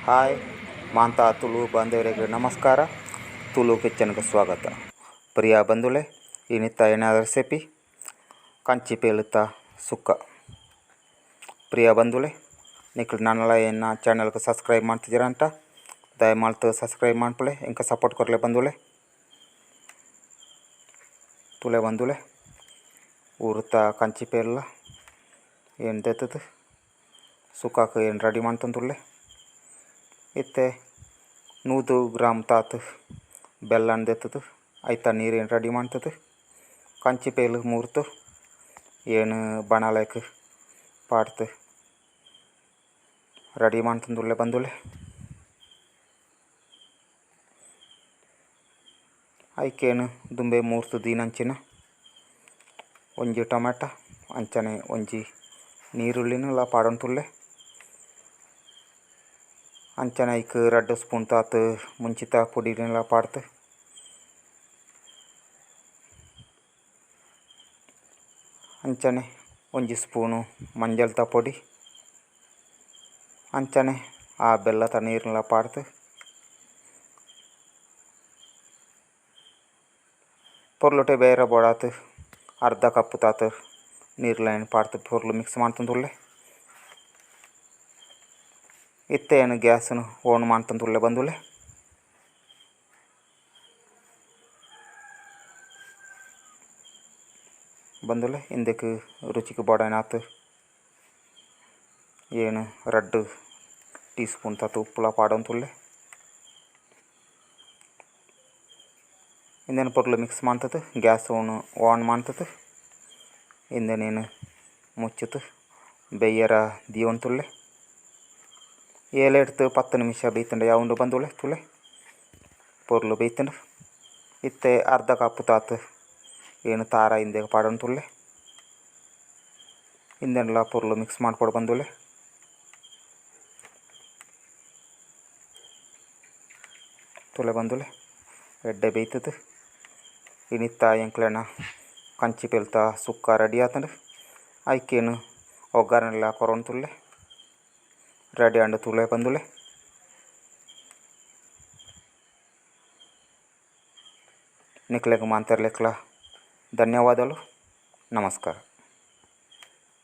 Hi ಮಾಂತಾ Tulu ಬಾಂಧವರಿಗೆ ನಮಸ್ಕಾರ. ತುಳು ಕಿಚನ್ಗೆ ಸ್ವಾಗತ. ಪ್ರಿಯ ಬಂಧುಲೆ, ಇನಿತ ಎನ್ನ ರೆಸಿಪಿ ಕಂಚಿ ಪೇಲುತ ಸುಕ್ಕ. ಪ್ರಿಯ ಬಂಧುಲೆ, ನಿಕ್ಲು ನಾನಲ ಎನ್ನ ಚಾನಲ್ಗೆ ಸಬ್ಸ್ಕ್ರೈಬ್ ಮಾಡ್ತಿದ್ದೀರಂತ ದಯಮಾಡ್ತು ಸಬ್ಸ್ಕ್ರೈಬ್ ಮಾಡ್ಪಲೆ, ಇಂಕ ಸಪೋರ್ಟ್ ಕೊರಲೆ ಬಂಧುಲೆ. ತುಲೆ ಬಂಧುಲೆ, ಊರುತ ಕಂಚಿ ಪೇಲ ಏನು ದೆತ್ತದು ಸುಕ್ಕಾಕ ಏನು ರೆಡಿ ಮಾಡ್ತಂದುಲ್ಲೆ. ಇತ್ತೆ 100 ಗ್ರಾಮ್ ತಾತ್ ಬೆಲ್ಲನ ದೆತ್ತದು ಐತ ನೀರೇನು ರೆಡಿ ಮಾಡ್ತದೆ. ಕಂಚಿ ಪೇಲು ಮೂರ್ತು ಏನು ಬಣಲೆಕ್ ಪಾಡ್ತು ರೆಡಿ ಮಾಡ್ತಂದುಲ್ಲೆ ಬಂದುಲೆ. ಐಕೇನು ದುಂಬೆ ಮೂರ್ತು ದೀನಂಚಿನ ಒಂಜಿ ಟೊಮೆಟೊ ಅಂಚನೆ ಒಂಜಿ ನೀರುಳ್ಳಿನ ಪಾಡೊಂತುಲ್ಲೆ. ಅಂಚನೆ ಐಕ್ 2 ಸ್ಪೂನ್ ತಾತ್ ಮುಂಚಿತ ಪೊಡಿನೆಲ್ಲ ಪಾಡ್ತು ಅಂಚನೆ ಒಂಜಿ ಸ್ಪೂನು ಮಂಜಲ್ತ ಪೊಡಿ ಅಂಚನೆ ಆ ಬೆಲ್ಲದ ನೀರ್ನೆಲ್ಲ ಪಾಡ್ತು ಪೊರ್ಲುಟೆ ಬೇರೆ ಬೋಡಾತು ಅರ್ಧ ಕಪ್ ತಾತು ನೀರ್ಲೈನ್ ಪಾಡ್ತು ಪೊರ್ಲು ಮಿಕ್ಸ್ ಮಾಡ್ತಂದುಲ್ಲೆ. ಇತ್ತೆ ಏನು ಗ್ಯಾಸನ್ನು ಓನ್ ಮಾಡ್ತಂದುಲ್ಲೆ ಬಂದುಲ್ಲೆ. ಬಂದುಲ್ಲೆ ಇಂದಕ್ಕೆ ರುಚಿಗೆ ಬೋಡಾಯ್ನಾತು ಏನು 2 ಟೀ ಸ್ಪೂನ್ ತಾತು ಉಪ್ಪುಲ ಪಾಡೊಂತುಲ್ಲೆ. ಇಂದೇನು ಪೊರ್ಲು ಮಿಕ್ಸ್ ಮಾಡ್ತದೆ, ಗ್ಯಾಸ್ ಆನ್ ಮಾಡ್ತದೆ. ಇಂದೇನೇನು ಮುಚ್ಚಿತು ಬೇಯರ ದಿಯೊಂತುಲ್ಲೆ. 7 10 ನಿಮಿಷ ಬೇಯ್ತಂಡೆ ಯಾವುಂಡು ಬಂದುಲ್ಲೆ. ತುಲೆ ಪೊರ್ಲು ಬೇಯ್ತಂಡು. ಇತ್ತೆ ಅರ್ಧ ಕಪ್ ತಾತು ಏನು ತಾರ ಇಂದೆ ಪಾಡೊಂತುಲ್ಲೆ. ಇಂದೆಲ್ಲ ಪೊರ್ಲು ಮಿಕ್ಸ್ ಮಾಡ್ಕೊಡು ಬಂದುಲ್ಲೆ. ತುಲೆ ಬಂದುಲ್ಲೆ ಎಡ್ಡೆ ಬೇಯ್ತದೆ. ಇನಿತ್ತ ಎಂಕ್ಲೆನ ಕಂಚಿ ಪೆಲ್ತ ಸುಕ್ಕ ರೆಡಿ ಆತಂಡು. ಐಕೇನು ಒಗ್ಗರಣೆಲ್ಲ ಕೊರೊಂತುಲ್ಲೆ. ರೆಡಿ ಆಂಡ್ ತುಲೆ ಬಂದುಲೆ. ನಿಕ್ಲೆಗ್ ಮಾಂತೆರ್ಲೆಕ್ಲ ಧನ್ಯವಾದಗಳು. ನಮಸ್ಕಾರ.